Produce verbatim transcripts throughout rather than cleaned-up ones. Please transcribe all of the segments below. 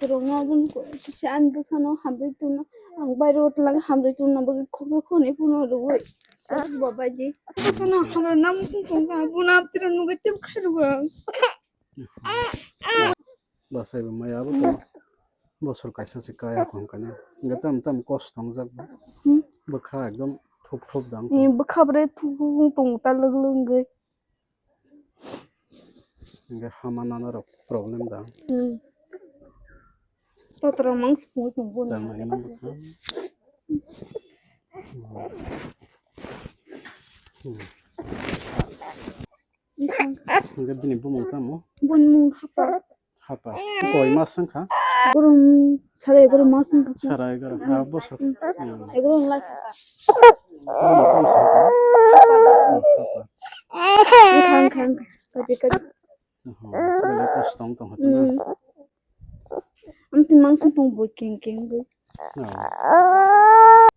Kwrwngma bini kisa ani bwsano hamrwi tongno, ang bairo twlang hamrwi tongna bagwi khoksa khoni phano rwui. Babaji. Bwsano hamrwi nang muchung tongkha, buna tira nugwi tei khairwkha. Bwsai bo maya abo to bosor kaisa se kaya khon kana. Hingke tam tam kosto wngjak bo. Hmm. Bwkha ekdom thup thup dang. Ni bwkha bre thup thup tong ta lwk lwk wngwi. Hingke hama nana rok problem dang. Hmm. Totra mang sipung sipung bo. Tama ino bwkha. Hmm. Hmm. Hingke bini bumung tamo? Bini mung Hapa. Hapa. Koi mas wngkha? Egaroh, sara egaroh mas wngkha. Sara egaroh. Ah, bosor. Hmm. Hmm. Egaroh lai kha. Bumung tamo se wngkha? Hmm, Hapa. Wngkha, wngkha, wngkha. Kapi, kapi. Oho, belai kosto wng tong kha na? Hmm. Amtwi mang sipung bo keng keng bo. Oh.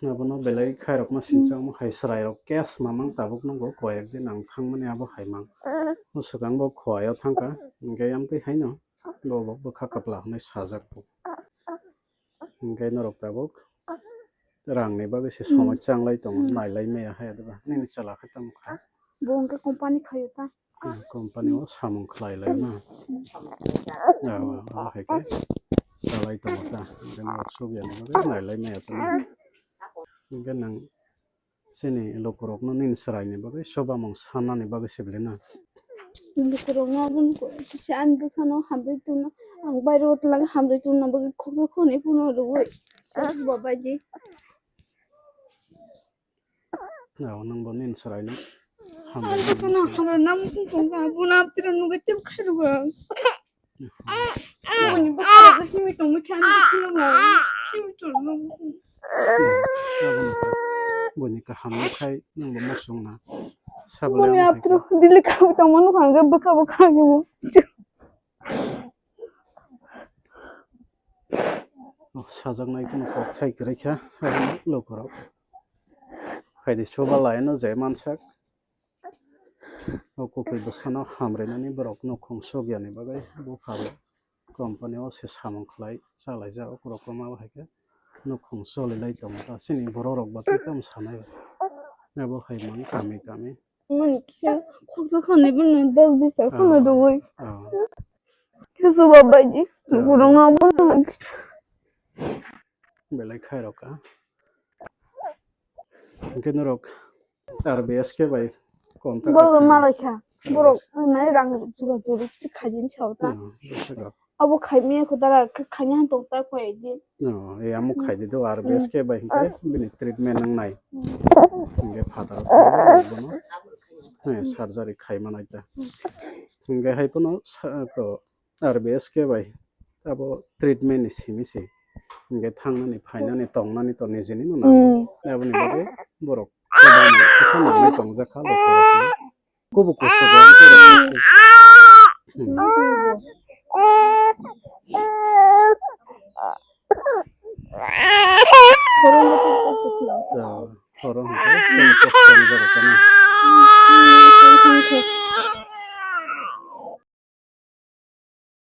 Abono belai khairokma sinchang omo hai chwrairok case mamang tabuk nukgo koyek din ang thangmani abo hai mang. O swkang bo Khowai o thangkha, hingke amtwi haino bo bo bwkha kwpla hwnwi sajak bo. Hingke norok tabuk rangni bagwi se somoi changlai tongo, nailai maya hai adeba nini chwla khe tamo kha. Bo hwnkhe company khaio ta. Company o samung khlai lai na. Abo hai khe salai tongo ta. Hingke norok sugya ni bagwi nailai maya tongma. Hingke nang chini lukurokno nini chwraini bagwi chubamung sanani bagwi sibili na. Lukurokno aboni kisa ani bwsano hamrwi tongno, ang bairo twlang hamrwi tongna bagwi khoksa khoni phano rwui. Babaji. Nabo nangbo nini chwraino hamrwi. Ang bwsano hamrwi nang muchung tongkha, buna tira nugwi tei khairwkha. Boni bwskango himwi tongwi khe ani bwskango himwi tongwi. Buini kaham khai nangbo muchungna. Sabole boni ang aptru dili khawi tongmani hwnka bwkha bwkha. Sajaknai kheno kokthai kwrwi kha lukurok. Phaidi chuba laino je mansak. O kwkwi bwsano hamrwinani borok nukhung sukyani bagwi bupharo company o se samung khlai chalaijak. O kwrwkma bo hai khe nukhung cholilai tongo ta chini borok rok ba tei tamo sanai abo hai mang kami kami. Mani kisa khoksa khani bini dol bisa khana rwui. Kisa babaji borok no belai khairok kha. Hingke norok R B S K bai contact borok khe malai kha. Borok nai rang jura juri kisa khaijani sao ta. Abo khaimya kho dara khaina han tong ta koi di. E amo khaidi do R B S K bai hingke bini treatment nang nai. Hingke father bono surgery khaima nai ta. Hingke hai pono R B S K bai abo treatment ni simi se hingke thangnani phainani tongnani to nijini no nango. Aboni bagwi borok kisa nangwi tongjak kha. Kubu kusu bo horo hwnkhe tei kosto ni jaga khe na.